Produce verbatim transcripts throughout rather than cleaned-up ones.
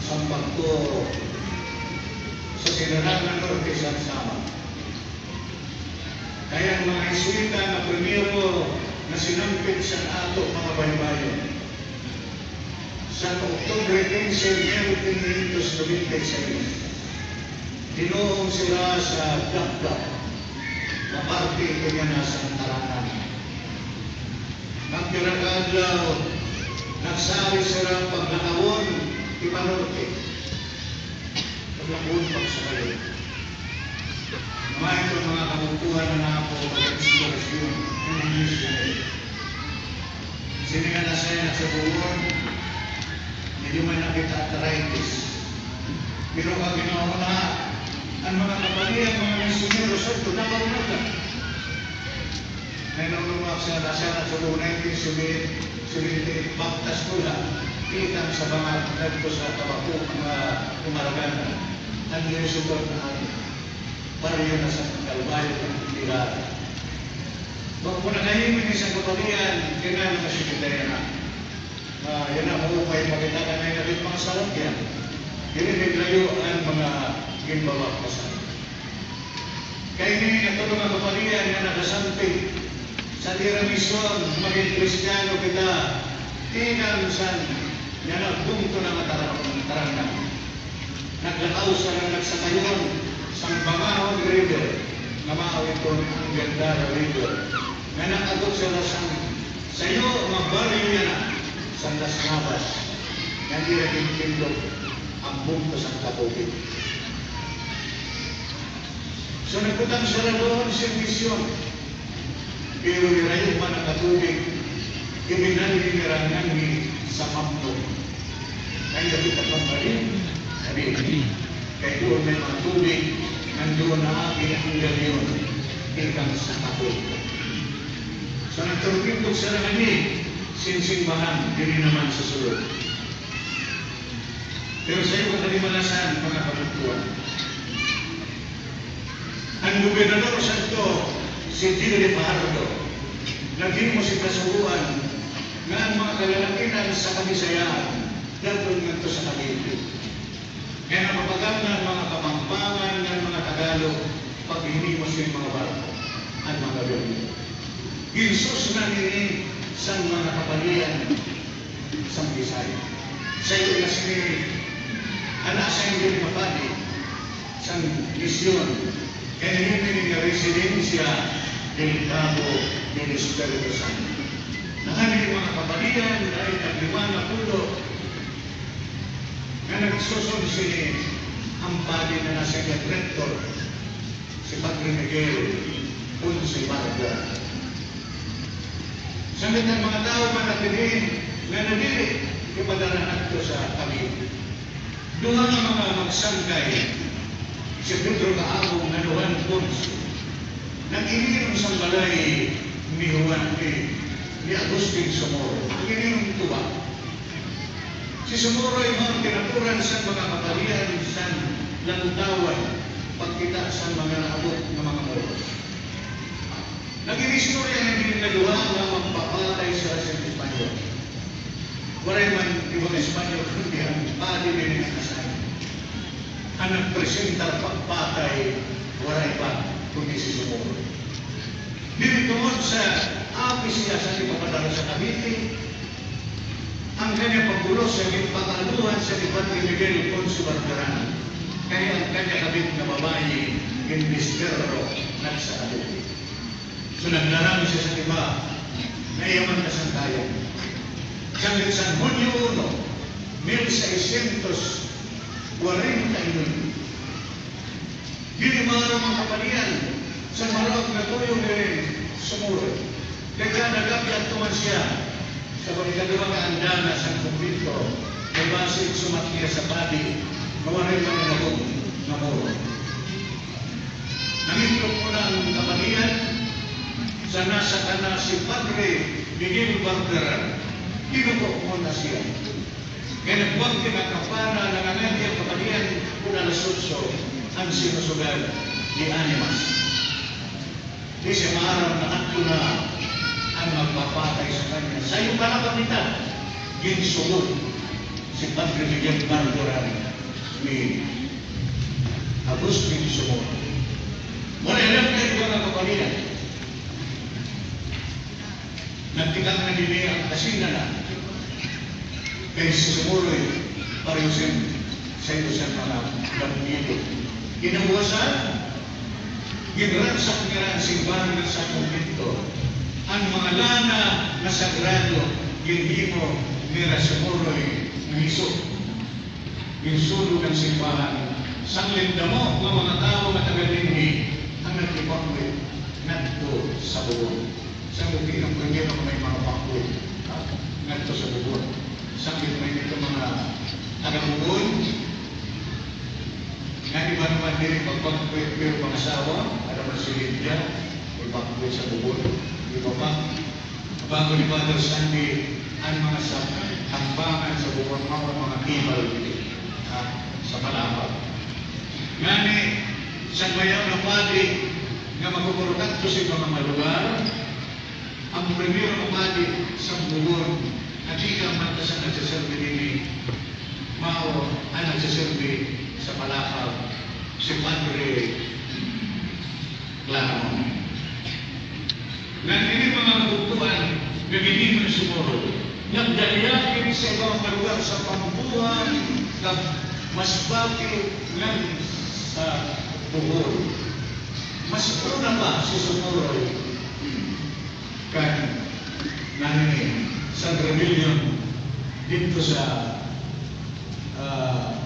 San Pagturo sa General Norte san Samar. Kay an mga Jesuita nga primero nga sinampit san ato mga baybayon, san Oktubre kinse, mil quinientos noventa y seis, tinuong sira sa Dakdak, nga parte ito niya na san Taranan. Nagpira ka adlaw, nagsari sira paglakawon ipanorte. Paglakawon pagsakay. May ito mga kabugtoan nga nako pag-inspirasyon ng English na rin. Sini nga nasaya na sa buwan, medyo may nakita arthritis. Pero pag ginawa na, ang mga kapalian, mga misyonero, sa ito, nakaunod na. May naunawag sa Lasana, Sulu, nineteen seventy-eight, baktas ko la, kita sa mga nagto sa Tabaco, mga Umaragana. Ang Yesu ko na, baryo na sa Kalbaryo, ang Pilar. Pag po nakahimig sa kapalian, kailangan na siya kita yan, ha? Ah, yana, maupay pakita ka na yung mga sarap yan. Dili naglayo ang mga ginbawak pa sa Kay ini nga tulo nga kapalian nga nakasampit sa ira misyon, magin Kristiyano kita, tikang san nga nagbungto na nga tarang-, tarangnan. Naglakaw sila, nagsakayon san Bangahon River, nga mao iton ang Gandara River, nga nag-abot sila san sayo nga baryo yana san Las Navas, nga dira gintindog ang bungto san katubig. So, nagbutang sila doon sa misyon. Pero nirayo man ang katubig, ibinalhin nira nganhi sa Mamdong. Kay dapit ang pagbalhin, sabi, kay doon may mga tubig, nandoon na agi ang galyon, tikang sa katubig. So, nagturpindog sila nganhi, sin simbahan, diri naman sa sulod. Pero sa iyo, kalimalasan, mga kabugtoan. An gobernador sadto, si Dili Fajardo, naghimo sin kasugoan nga an mga kalalakinan sa Kabisayaan dadton ngadto sa Cavite. Kay napapagamna an mga Kapampangan ngan mga Tagalog paghinimo sin mga barko, an mga gobernador. Ginsusnan ini san mga kapalian san Bisaya. Sa iyo na sini, an assign diri nga padi san misyon, kay nahimo ini nga residencia del Cabo del Espiritu Santo. Nangani mga kapalian, dahil taglima nga pulo, nga nagsusun sini an padi nga nasa rector. Si Padre Miguel Ponce Barca. Sa mga tawo nga napili nga nadili, ipadara ngadto sa Cavite. Duha nga mga magsangkay, si Pedro Caabong ngan Juan Ponce, nag-ininom sa balay ni Juan, ni, ni Agustin Somoza. Nag-ininom tuba. Si Somoza mao an kinapuran san mga kapalian san lantawan pagkita san mga naabot nga mga Moros. Nag-inistorya nga diri nga duha nga magpapatay sila sa Espanyol. Waray man iba nga Espanyol, kundi an padi diri nga kasay. An nagpresentar pagpatay, waray iba, kundi si Somoza. Diri tungod sa apis niya sa ipapadara sa Cavite, An kanya pagbulos sa ginpakaaluhan sa ni Padre Miguel Ponce Barberana, kay an kanya kabit nga babaye gindesterro nagsa Cavite. So, naglarang siya sa iba nga iya man kasangkayan. Sanglit san Hunyo uno, mil seiscientos cuarenta y nueve, Diri maaram an kapalian sa maraot nga tuyo ni Somoza. Kay kada gab-i adto man siya sa ikaduha nga andana sa kumbento, kay basig sumat niya sa padi nga waray man inabot nga Moro. Nangitlog una an kapalian, sa nasaka na si Padre Miguel Barberana, tinuko una siya. Kay nagbuwag din an kampana, nangangadi an kapalian kon alas otso an sinusugal ni Animas. Di siya maaram nga adto na an magpapatay sa kanya. Sayo pa la pamita, ginsugod si Padre Miguel Barberana ni Agustin Somoy. Mura, alam kayo, mga kapamilya. Nagkita na dinhi an kasindanan kay si Sumuroy, pareho sin, sa ito sa mga bandido. Kinabuwasan, ginransak nira an simbahan sa kumbento. An mga lana nga sagrado, ginhimo nira Sumuroy nga hiso. Ginsulod an simbahan, sanglit damo nga mga tawo nga taga dinhi an nag-evacuate ngadto sa bubon. Sanglit, tingnan ko, hindi naman may mga evacuate, ha? Ngadto sa bubon. Sanglit, may dito mga taga-bubon. Nga iba naman diri pag-evacuate, pero mga asawa, ada man si Lydia, evacuate sa bubon. Iba pa. Bago ni Father Sandy, an mga sa tambangan sa bubon, mga, mga kibal dito, ha, sa Palapag. Ngani, sa bayaw na padi nga magkukurukadto sa mga lugar, an primero nga padi sa bubon, nga di ka man ta sa nagsaserbi dinhi, mao an nagsaserbi sa Palapag, si Padre Klaro. Ngan ini mga kabugtoan nga ginhimo ni Socorro, nagdaliakit sa iba nga lugar sa Pambuhan, kag Masbate, ngan sa Bohol. Mas una pa si Socorro kan nani sa rebellion didto sa, ah,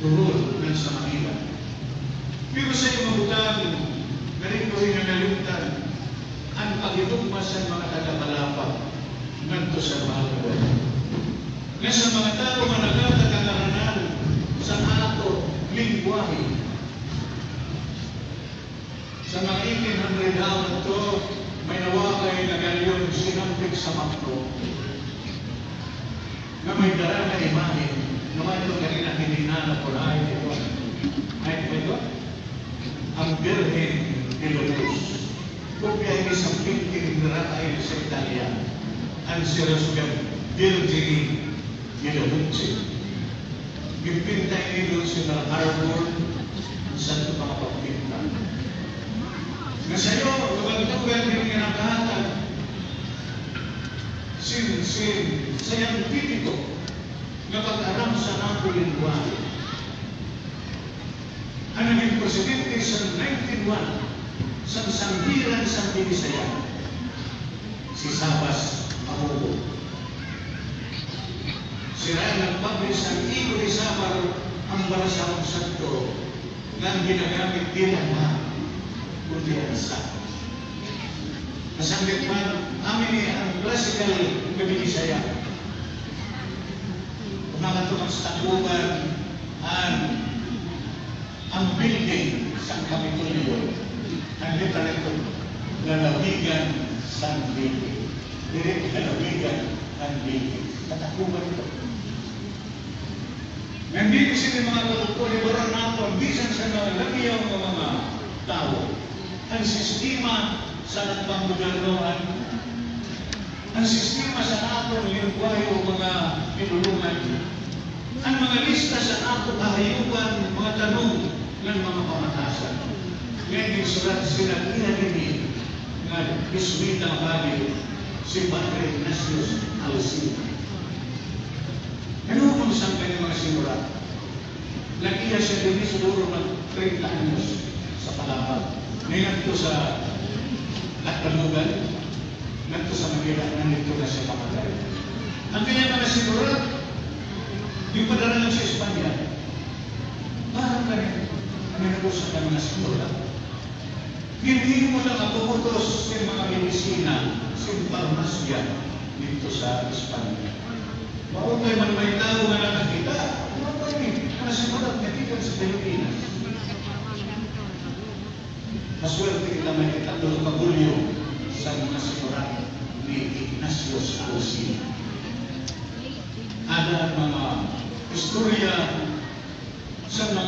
Bohol ngan sa Manila. Pero sa iya mga butang, nari ko rin nangalimtan an paghigugma sa mga taga-Palapag ngadto sa Malabo. Nga sa mga tawo nga nagkakatangaranan sa ato lengguwahe, sa mga eighteen hundred hawod to, may nawakay nga galyon sinampit sa Macno nga may dara nga imahe, nga may ito ganina hininala ko na ay ito. Ay ito, ito? Ang Birhen de Lourdes. Kopya ini sa painting ni Raphael sa Italia. An sira sugat Virgini Mirabuchi. Ginpinta ini doon sa Pearl Harbor, sa ito mga pagpinta. Nga sayo, kabantugan din nga nakahatag sin, sin, scientifico nga pag-aram sa aton lengguwahe. An naging presidente sa nineteen one, sa Sangguniang Bisaya, si Sabas Mahugo. Sira nagpublish an Eco de Sabal, an Balasaong Santo, nga an ginagamit diri an ma, kundi an sa. Masangit man, amin ni an klasikal nga Binisaya. Kung makatuman sa Tacloban, an An building sa Kapitolyo, an literal ito, lalawigan san Leyte. Diri lalawigan an Leyte. Katakuban ito. Ngan diri sini mga katungkol, ibaran naton, bisan sa mga lamiyaw nga mga tawo. An sistema sa panggobyernohan, an sistema sa aton lengguwahe o mga pinulongan, an mga lista sa aton kahayupan, mga tanom, ngan mga pamatasan. Nga ginsurat sina iya dinhi nga Jesuita nga padi, si Padre Ignatius Alcina. Ano man sangkay nga mga sinurat? Nag-iya siya dinhi siguro mag treinta anyos sa Palapag. May ngadto sa Catbalogan, ngadto sa Manila, nandito na siya pamagay. An kanya mga sinurat, ginpadara lang sa Espanya. Para kani, kani na po sa kanya mga sinurat. Ginhimo na nga pumutos sin mga medisina, sin parmasya didto sa Espanya. Maupay man may tawo nga nakakita, maupay ni, nga nasimulat nga gikan sa Pilipinas. Maswerte kita may ikatlo ka bolyo sa mga simulat ni Ignacio Alcina. Ada an mga istorya sa mga